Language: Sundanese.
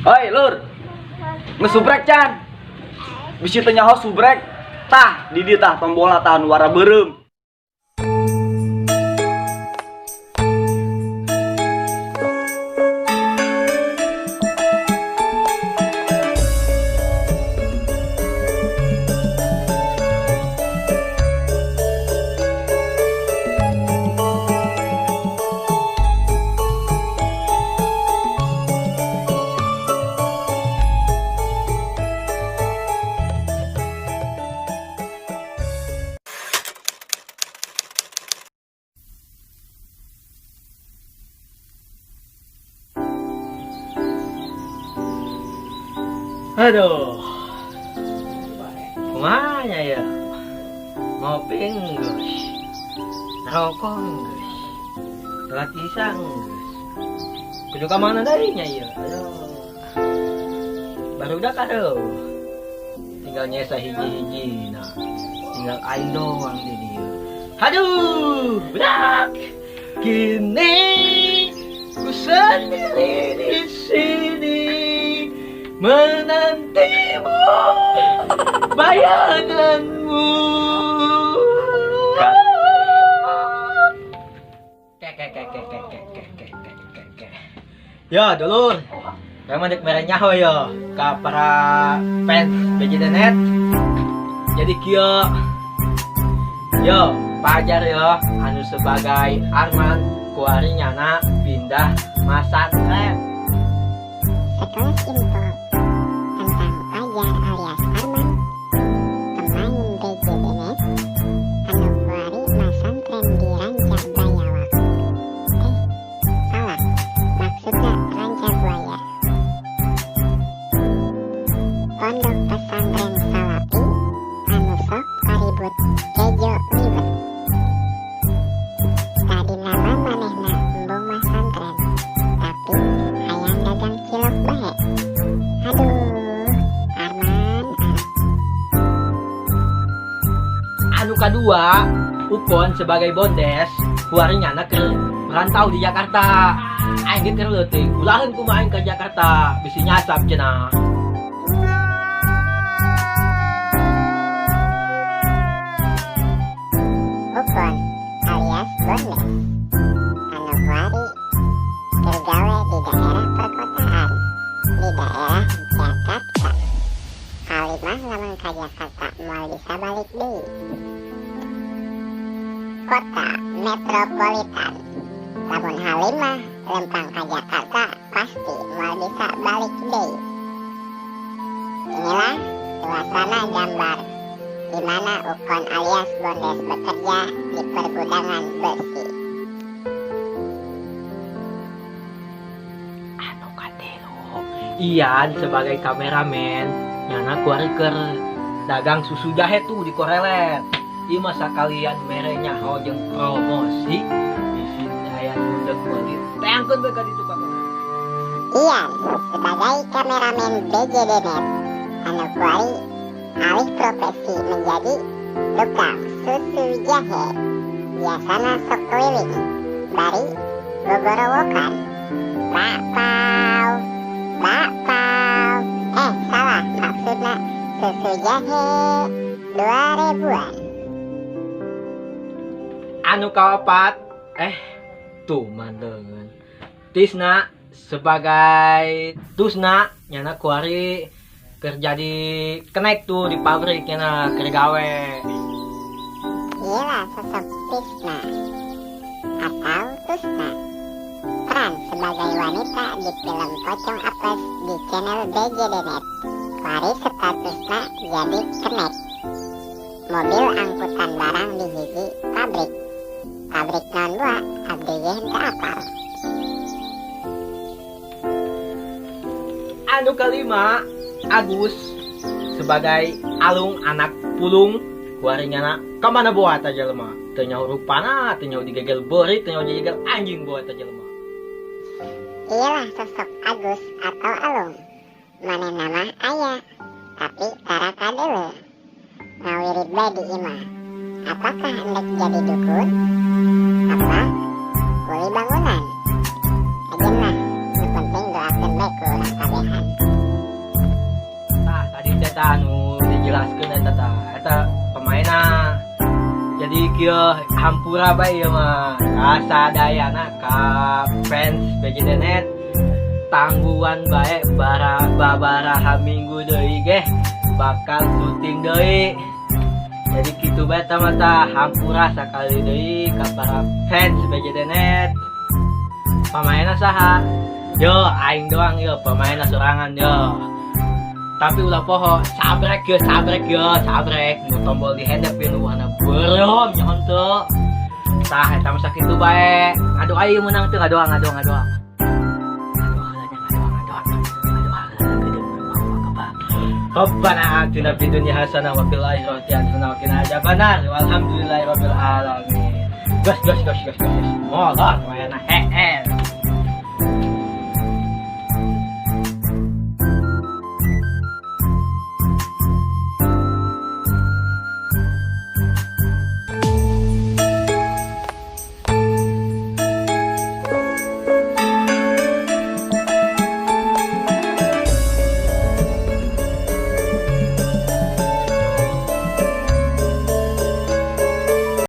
Hoi, Lur. Ngesubrek can. Bisi teu nyaho subrek. Tah, di dieu tah tombolna tah nu warna beureum. Aduh. Kumaha ya? Ngopi geus. Rokok geus. Salat isya geus. Kudu ka mana deui nya ieu? Aduh. Barudak aduh. Tinggal nyesa hiji-hiji nah. Tinggal aing doang di dieu. Aduh, budak. Kini ku sendiri di sini menantimu, bayanganmu. Kek kek kek kek kek kek kek kek kek kek kek. Yo, dulur. Memang dek mere nyaho yo ka para fans BJDnet. Jadi kieu. Yo, Pajar yo anu sebagai Arman kuari nyana pindah masantren. Sekelas info tentang Pajar alias Arman, pemain BJDnet, anu kuari masantren di Ranca Bayawak. Eh, salah, maksudnya Ranca Buaya. Pondok pesantren Salafi anu sok karibut kejo liwet. Tadi nama manehna embung masantren, tapi hayang dagang cilok bae. Aduh, Arman, Arman. Anu kadua, Ukon sebagai bondes, kuari nyana keur merantau di Jakarta. Aing ge keur leutik, ulaheun kumaha aing ke Jakarta, bisi nyasap cenah. Ukon alias Bondes anu kuari keur gawe di daerah perkotaan, di daerah Jakarta. Halimah lamun ka Jakarta moal bisa balik deui. Kota metropolitan. Lamun Halimah lempang ka Jakarta pasti moal bisa balik deui. Inilah suasana gambar di mana Ukon alias Bondes bekerja di pergudangan besi. Anu katilu, Ian sebagai kameramen nyana kuari keur dagang susu jahe tuh di Korelet. Ieu mah sakalian mere nyaho jeung promosi bisi aya nu deuk meuli teangkeun we ka ditu ka Korelet. Ian sebagai kameramen BJDnet anu kuari alih profesi menjadi tukang susu jahe. Biasana sok keliling bari gogorowokan. Bakpao, bakpao. Eh, salah, maksudna susu jahe 2000-an. Anu kaopat, tuh mandengan. Tisna sebagai Tusna nyana kuari kerja di kenek tuh di pabrik nyana keur gawe. Iyalah sosok Tisna atau Tusna. Peran sebagai wanita di film Pocong Apes di channel BJDnet. Kuari statusna jadi kenek. Mobil angkutan barang di hiji pabrik. Pabrik naon buah, abdi ge henteu apal. Anu kelima, Agus sebagai Alung anak pulung kuari nyana kamana buat aja lemah. Teu nyaho rupana, teu nyaho digegel beurit, teu nyaho digegel anjing buat aja lemah. Iyalah sosok Agus atau Alung. Manehna mah aya, tapi tara kadeuleu. Ngawirid bae di imah. Apakah endek jadi dukun? Apa kuli bangunan? Ajen lah, nu penting doakeun bae ku urang kabehan. Eta anu dijelaskeun eta tah, eta pemainna. Jadi kieu, hampura bae ieu mah kasadayana ka fans BJDnet, tangguhan bae bara babaraha minggu deui ge bakal syuting deui. Jadi kitu bae tah mah tah, hampura sakali deui ka para fans BJDnet. Pemainna saha yo? Aing doang yo pemainna, sorangan yo. Tapi ulah poho sabrek yo, sabrek yo, sabrek nu tombol di handap nu warna beureum nyaho teu? Tah, eta mah sakitu bae. Ngadoa ieu menang teu? Ngadoa, ngadoa, ngadoa, ngadoa heula nya, ngadoa, ngadoa, ngadoa heula geudeung. Rabbana atina fid dunya hasanah wa fil akhirati hasanah wa qina adzabannar, walhamdulillahi rabbil alamin. Gas, gas, gas, gas, gas. Molor wayana heeh.